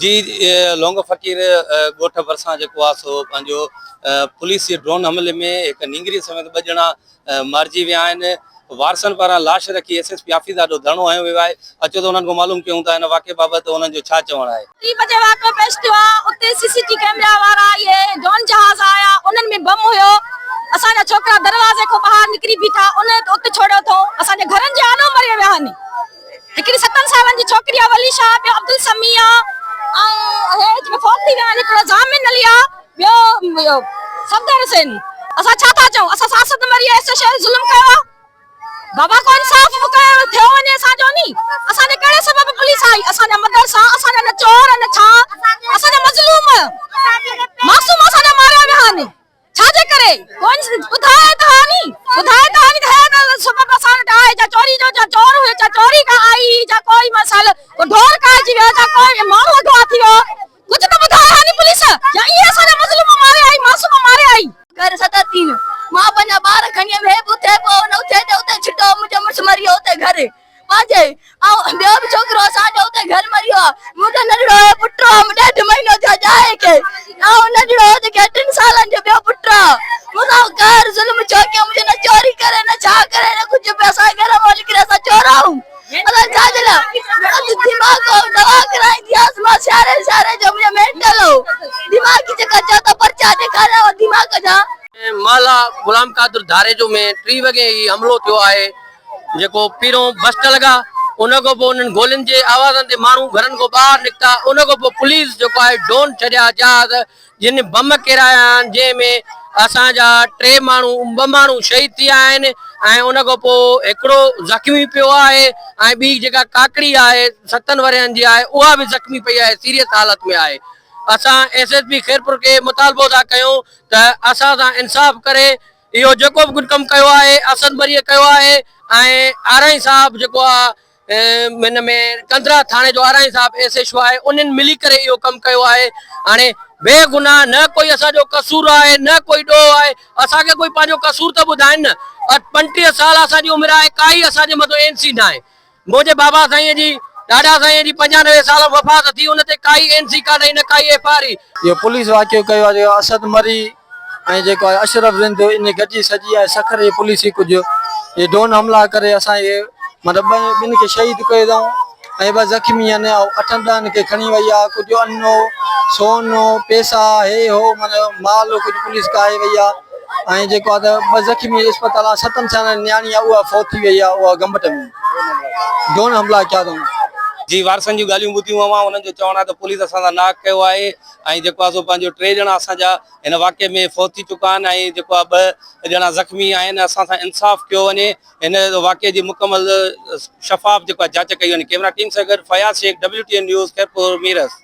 جي لونگ فقير ڳوٺ ڀرسان جيڪو آ سو پنهنجو پوليس جي ڊرون حملي ۾ هڪ نينگري سميت ٻه ڄڻا مارجي ويا آهن وارثن پاران لاش رکي ايس ايس پي آفيس آڏو ڌرڻو هنيو ويو آهي اچو ته انهن کان معلوم ڪيون ته ان واقعي بابت انهن جو ڇا چوڻ آهي. ٽي بجي واقعو پيش ٿيو آ اتي سي سي ٽي ڪيمرا وارا اهي ڊرون جهاز آيا انهن ۾ بم هيو اسان جا ڇوڪرا دروازي کان ٻاهر نڪري بيٺا ان ات ڇوڙيو اٿئون اسان جي گهرن جي آڏو مري ويا آهن. هڪڙي ستن سالن جي ڇوڪري آ ولي شاهه ٻيو عبدالسميع آ ۽ هي جيڪي فوت ٿي ويا آهن هڪڙو ضامن علي آ ٻيو صفدر حسين اسان ڇا ٿا چئون اسان سان اسد مري ايس ايڇ اي ظلم ڪيو آ بابا ڪو انصاف به ڪيو ٿيو وڃي اسان جو ني اسان جي ڪهڙي سبب پوليس آئي اسان جا مدرسا اسان جا نه چور نه ڇا اسان جا مظلوم معصوم اسان جا ماريا ويا آهن ڇا جي ڪري؟ ڪو ٻڌائي ته ها ني، ٻڌائي ته ها ني ته هي ته سبب اسان وٽ آهي جا چوري جو جا چور هيو جا چوري کان آئي هئي جا ڪوئي مسئلو ڪو ڍور ڪاهجي ويو جا ڪوئي ماڻهو اغوا ٿي ويو ڪجهه ته ٻڌائي ها ني پوليس يا ائين اسان جا مظلوم ماري آئي معصوم ماري آئي. گهر ستتين مان پنهنجا ٻار کڻي ويم هي به اٿي پيو نه اٿي ته اتي ڇٽو منهنجو مڙس مري ويو اتي گهر پنهنجي ۽ ٻيو به ڇوڪرو اسان جو اتي گهر مري ويو آهي منهنجو ننڍڙو هي پٽ آهي ڏيڍ مهينو ٿيو ڄائي کي ۽ ننڍڙو هو جيڪي ٽن سالن جو ٻيو پٽ آهي مون سان قهر ظلم ڇو ڪيو منهنجو نه چوري ڪري نه ڇا ڪري نه ڪجهه به اسان گهر مان نڪري اسان چور آهيون اسان ڇا جي لاء دماغ دوا ڪرائيندي هئس مان سياري سياري جو منهنجو مينٽل هو دماغي جيڪا چئو ته پرچا ڏيکاريان دماغ جا. محلا غلام قادر ڌاريجو ۾ ٽي وڳي هي حملو ٿيو آهي جيڪو پهريون بسٽ لڳا ان کان پوء انهن گولين جي آوازن تي ماڻهو گهرن کان ٻاهر نڪتا ان کان پوء پوليس جيڪو آهي ڊون ڇڏيا جهاز جن بم ڪيرايا آهن جنهن ۾ اسان جا ٽي ماڻهو ٻه ماڻهو شهيد ٿي ويا آهن ۽ ان کان پوء هڪڙو زخمي پيو آهي ۽ ٻي جيڪا ڪاڪڙي آهي ستن ورهين جي آهي اها به زخمي پئي آهي سيريس حالت ۾ آهي اسان ايس ايس پي خيرپور کي مطالبو ٿا ڪيون ته اسان سان انصاف ڪري اهو جيڪو به ڪجهه ڪم ڪيو آهي اسد مريء ڪيو آهي ۽ آرائين صاحب جيڪو آ هن ۾ ڪنڌرا ٿاڻي جو آرائين صاحب ايس ايڇ او آهي انهن ملي ڪري اهو ڪم ڪيو آهي هاڻي بي گناهه نه ڪوئي اسان جو قصور آهي نه ڪوئي ڏوهه آهي اسان کي ڪوئي پنهنجو قصور ته ٻڌائن نه 35 سال اسان جي عمر آهي ڪائي اسان جي مٿو اين سي ناهي منهنجي بابا سائينء جي ڏاڏا سائينء جي 95 سال وفات ٿي ان تي ڪائي اين سي ڪانه نه ڪائي ايف آر اي. اهو پوليس واقعو ڪيو آهي جيڪو اسد مري ۽ جيڪو آهي اشرف رند ان گڏجي سڄي آهي سکر جي پوليس هي ڪجهه هي ڊون حملا ڪري اسان کي مطلب ٻن کي شهيد ڪيو اٿائون ۽ ٻه زخمي آهن ۽ اٺن ڏهن کي کڻي وئي آهي ڪجهه انو سون پيسا هي هو مطلب مال ڪجهه پوليس ڪاهي وئي آهي ۽ جيڪو آهي ته ٻه زخمي اسپتال آهي ستن سالن جي نياڻي آهي اها فوت ٿي وئي آهي اها گمبٽ ۾ ڊون حملا ڪيا اٿئون. جي وارثن جون ڳالهيون ٻڌيون اوهان انهن جو چوڻ آهي ته پوليس اسان سان ناحق ڪيو آهي ۽ جيڪو آهي سو پنهنجو ٽي ڄڻا اسان جا هن واقعي ۾ فوت ٿي چڪا آهن ۽ جيڪو آهي ٻه ڄڻا زخمي آهن اسان سان انصاف ڪيو وڃي هن واقعي جي مڪمل شفاف جيڪو آهي جاچ ڪئي وڃي ڪيمرا ٽيم سان گڏ Fayaz Shaikh W T N news Khairpur Mirs.